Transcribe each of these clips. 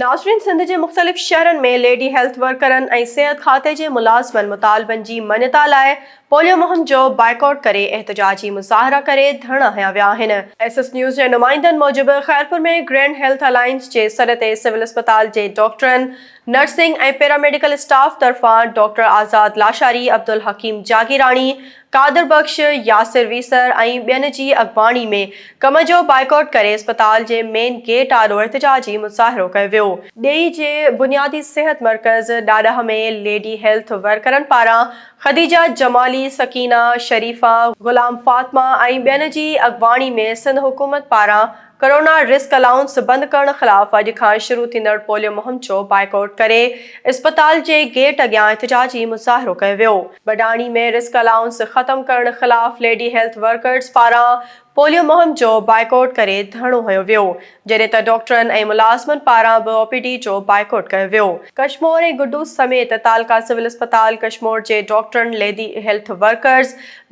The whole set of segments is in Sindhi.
ناظرين سنڌ جي مختلف شهرن ۾ ليڊي هيلٿ ورڪرن ۽ صحت کاتي جي ملازمن مطالبن جي مڃتا لاء پوليو مهم جو بائيڪاٽ ڪري احتجاجي مظاهرا ڪري ڌرڻا هنيا ويا آهن. ايس ايس نيوز جي نمائندن موجب خيرپور ۾ گرينڊ هيلٿ الائنس جي سڏ تي سول اسپتال جي ڊاڪٽرن، نرسنگ ۽ پيراميڊيڪل اسٽاف طرفان ڊاڪٽر آزاد لاشاري، عبدالحڪيم جاگيراڻي، قادر بخش، ياسر ويسر ۽ ٻين جي اڳواڻي ۾ ڪم جو بائيڪاٽ ڪري اسپتال جي مين گيٽ آڏو احتجاجي مظاهرو ڪيو ويو. ڏيئي جي بنيادي صحت مرڪز ڏاڏاهه ۾ ليڊي هيلٿ ورڪرن پاران خديجه جمالي، سڪينه، شريفه، غلام فاطمه ۽ ٻين جي اڳواڻي ۾ سنڌ حڪومت پاران ڪرونا رسڪ الائونس بند ڪرڻ خلاف اڄ کان شروع ٿيندڙ پوليو مهم جو بائيڪاٽ ڪري اسپتال جي گيٽ اڳيان احتجاجي مظاهرو ڪيو ويو. بڊاڻي ۾ رسڪ الائونس ختم ڪرڻ خلاف ليڊي هيلٿ ورڪرز پاران پوليو مهم جو بائيڪاٽ ڪري ڌرڻو هنيو ويو، جڏهن ته ڊاڪٽرن ۽ ملازمن پاران به او پي ڊي جو بائيڪاٽ ڪيو ويو. ڪشمور ۽ گڊو سميت تعلقه سول اسپتال ڪشمور جي ڊاڪٽرن، lady health workers,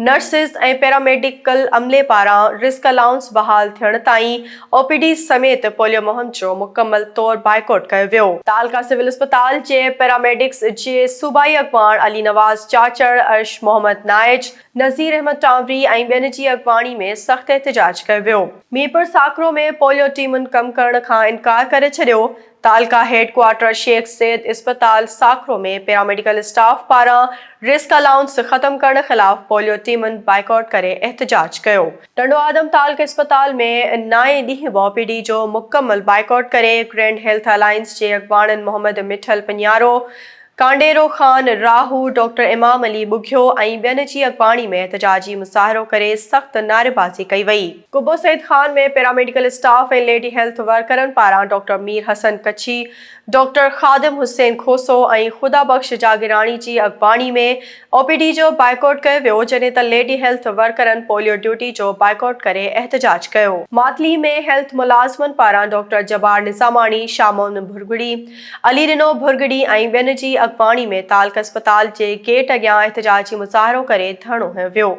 nurses ۽ paramedical عملي پاران رسڪ الائونس بحال ٿيڻ تائين او پي ڊي سميت پوليو مهم جو مڪمل طور بائيڪاٽ ڪيو ويو. تعلقه سول اسپتال جي پيراميڊڪس جي صوبائي اڳواڻ علي نواز چاچڙ، عرش محمد نائچ، نذير احمد ٽانوري ۽ ٻين جي اڳواڻي ۾ سخت احتجاج ڪيو ويو. ميرپور ساڪرو ۾ پوليو ٽيمن ڪم ڪرڻ کان انڪار ڪري ڇڏيو، تعلقه هيڊ ڪوارٽر شيخ زيد اسپتال ساکرو ۾ پيراميڊيڪل اسٽاف پاران رسڪ الائونس ختم ڪرڻ خلاف پوليو ٽيمن بائيڪاٽ ڪري احتجاج ڪيو. ٽنڊو آدم تعلقه اسپتال ۾ نائين ڏينهن به او پي ڊي جو مڪمل بائيڪاٽ ڪري گرينڊ هيلٿ الائنس جي اڳواڻن محمد مٺل پڃارو، ڪانڊيرو خان راهو، ڊاڪٽر امام علي ٻگهيو ۽ ٻين جي اڳواڻي ۾ احتجاجي مظاهرو ڪري سخت نعريبازي ڪئي وئي. Qubbo Saeed Khan ۾ paramedical staff ۽ lady health ورڪرن پاران ڊاڪٽر مير حسن ڪڇي، ڊاڪٽر خادم حسين کوسو ۽ خدا بخش جاگيراڻي جي اڳواڻي ۾ او پي ڊي جو بائيڪاٽ ڪيو ويو، جڏهن ته ليڊي هيلٿ ورڪرن پوليو ڊيوٽي جو بائيڪاٽ ڪري احتجاج ڪيو. ماتلي ۾ هيلٿ ملازمن پاران ڊاڪٽر جبار نظاماڻي، شاهه محمد ڀرڳڙي، علي ڏنو ڀرڳڙي ۽ ٻين جي اڳواڻي ۾ تعلقه اسپتال جي گيٽ اڳيان احتجاجي مظاهرو ڪري ڌرڻو هنيو ويو.